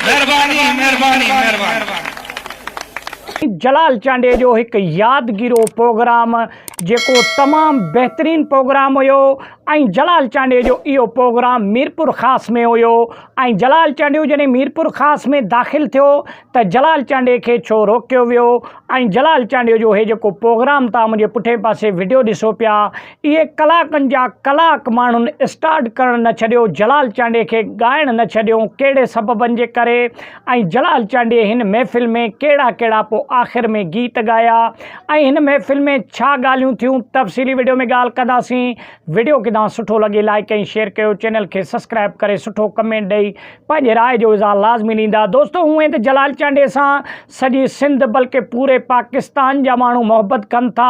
مهرباني مهرباني مهرباني. جلال چانڊيي جو هڪ يادگيرو پروگرام جيڪو تمام بهترين پروگرام هيو ۽ جلال چانڊيي جو اهو پروگرام ميرپور خاص ۾ هيو ۽ جلال چانڊيو جڏهن ميرپور خاص ۾ داخل ٿيو ته جلال چانڊيي کي ڇو روڪيو ويو ۽ جلال چانڊيو جو هي جيڪو پروگرام تان منهنجي پٺئين پاسي وڊيو ڏسو پيا اهي ڪلاڪن جا ڪلاڪ ماڻهن اسٽارٽ ڪرڻ نه ڇڏيو جلال چانڊيي کي ڳائڻ نه ڇڏيو ڪهڙي سببن جي ڪري ۽ جلال چانڊيي هن محفل ۾ ڪهڙا ڪهڙا پو آخر ۾ گيت ڳايا ۽ هن محفل ۾ ڇا ڳالهيون ٿيون تفصيلي وڊيو ۾ ڳالهه ڪنداسين وڊيو ڪيڏانهن سٺو لڳي لائيڪ ۽ شيئر ڪيو چينل کي سسڪرائب ڪري سٺو ڪمينٽ ڏئي پنهنجي راء جو اظهار لازمي ڏيندا دوستو هونئن ته جلال چانڊيي سان سڄي سنڌ بلڪه پوري پاڪستان جا ماڻهو محبت ڪن ٿا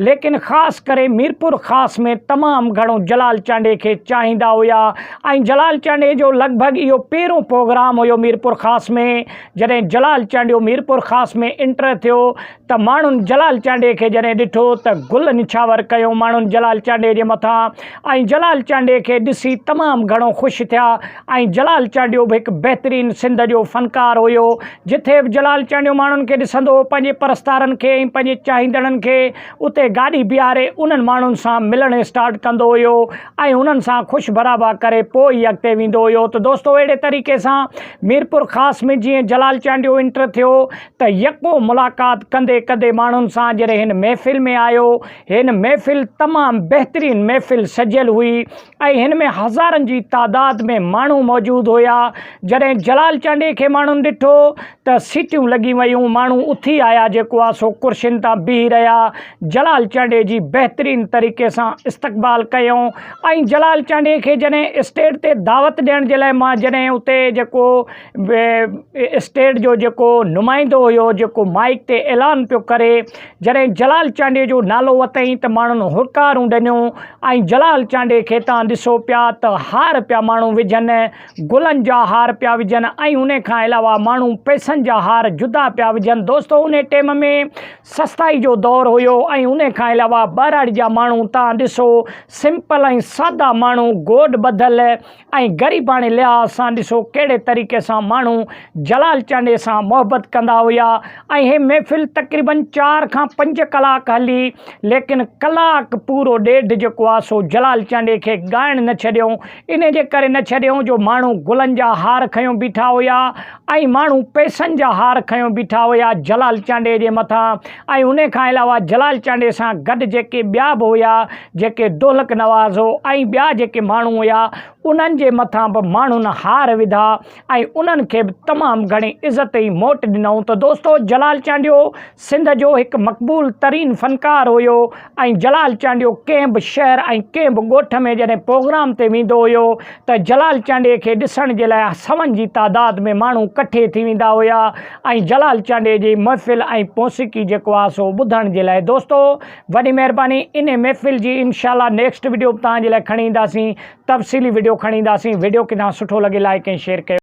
ليڪن خاص ڪري ميرپور خاص ۾ تمام گهڻو جلال چانڊيي کي چاهيندا هيا ۽ جلال چانڊيي جو لڳ ڀڳ اهو پهريون پروگرام هيو ميرپور خاص ۾ جڏهن جلال چانڊيو ميرپور خاص ۾ انٽر ٿيو ته ماڻهن جلال چانڊيي کي جڏهن ڏٺو ته گل نڇاور ڪيو ماڻهن جلال چانڊيي جي مٿان ۽ جلال چانڊيي کي ڏسي تمام گهڻو خوش ٿيا ۽ جلال چانڊيو به هڪ بهترين سنڌ جو فنڪار هيو جٿي به جلال چانڊيو ماڻهن کي ڏسندو هو پنهنجي پرستارن کي ۽ پنهنجي چاهيندڙن کي اتي گاڏي بيهاري انهن ماڻهن سان ملڻ اسٽارٽ ڪندو هيو ۽ انهن سان خوش برابا ڪري پوء ئي اڳتي ويندو هيو ته دوستو اهڙي طريقي سان ميرپورخاص ۾ جيئن جلال چانڊيو انٽر ٿيو ته يڪو ملاقات ڪندي ڪندي ماڻهن سان جڏهن هن محفل ۾ آيو، هن محفل تمام بهترين محفل سجيل هئي ۽ هن ۾ هزارن جي تعداد ۾ ماڻهو موجود هيا، جڏهن جلال چانڊيي کي ماڻهن ڏٺو ته سيٽيون لڳي ويون، ماڻهو اٿي آيا جيڪو آ سو ڪرسين تان بيهي رهيا، جلال چانڊيي جي بهترين طريقي سان استقبال ڪيائون ۽ جلال چانڊيي کي جڏهن اسٽيج تي دعوت ڏيڻ جي لاء مان جڏهن اتي جيڪو اسٽيٽ جو جيڪو نمائندو هيو جيڪو مائيڪ تي اعلان پيو ڪري جڏهن جلال چانڊيي جو نالو وتئين ته ماڻهن هرڪارون ڏنيون ۽ جلال چانڊيي کي تان ڏسو پيا ته هار پيا ماڻهو وجهن گلن جا هار پيا وجهن ۽ ان کان علاوه ماڻهو پئسن جا هار جدا پيا وجهن دوستو ان ٽيم ۾ سستائي جو دور هيو ۽ ان کان علاوه ٻهراڙي جا ماڻهو تان ڏسو سمپل ۽ سادا ماڻهو گوڏ ٻڌل ۽ غريباڻي لحاظ سان ڏسو ڪهڙي طريقي سان ماڻهو جلال چانڊيي سان محبت ڪندا هيا ۽ هي محفل تقريبن چار کان پنج ڪلاڪ هلي ليڪن ڪلاڪ پورو ڏيڍ جيڪو آ سو جلال چانڊيي کي ڳائڻ نه ڇڏيائون انهي جي ڪري نه ڇڏيائون جو ماڻهو گلن جا هار کنيو بيٺا هيا ۽ ماڻهو پئسن جا هار کنيو بيٺا هيا جلال چانڊيي جي مٿان ۽ انهي کان علاوه جلال چانڊيي سان گڏ جيڪي ٻيا به هيا جيڪي دولڪ نواز هو ۽ ٻيا جيڪي ماڻهو هيا انهن جي مٿان به ماڻهن هار وڌا ۽ انهن کي به تمام گهڻي عزت ۽ موٽ ڏنائون ته دوستو جلال چانڊيو سنڌ جو هڪ مقبول ترين فنڪار هيو ۽ جلال چانڊيو ڪنهن به شهر ۽ ڪنهن به ڳوٺ ۾ جڏهن پروگرام تي ويندو هيو ته جلال چانڊيي کي ڏسڻ جي لاء سون جي تعداد ۾ ماڻهو ڪٺي ٿي ويندا هيا ۽ جلال چانڊيي جي محفل ۽ موسيقي جيڪو آهي سو ٻڌڻ جي لاء دوستو وڏي مهرباني انهي محفل جي انشاء الله نيڪسٽ وڊيو به توهان جي لاء کڻي اينداسين تفصيلي وڊيو کڻي اينداسين وڊيو ڪٿان سٺو لڳي لائيڪ ۽ شيئر ڪيو.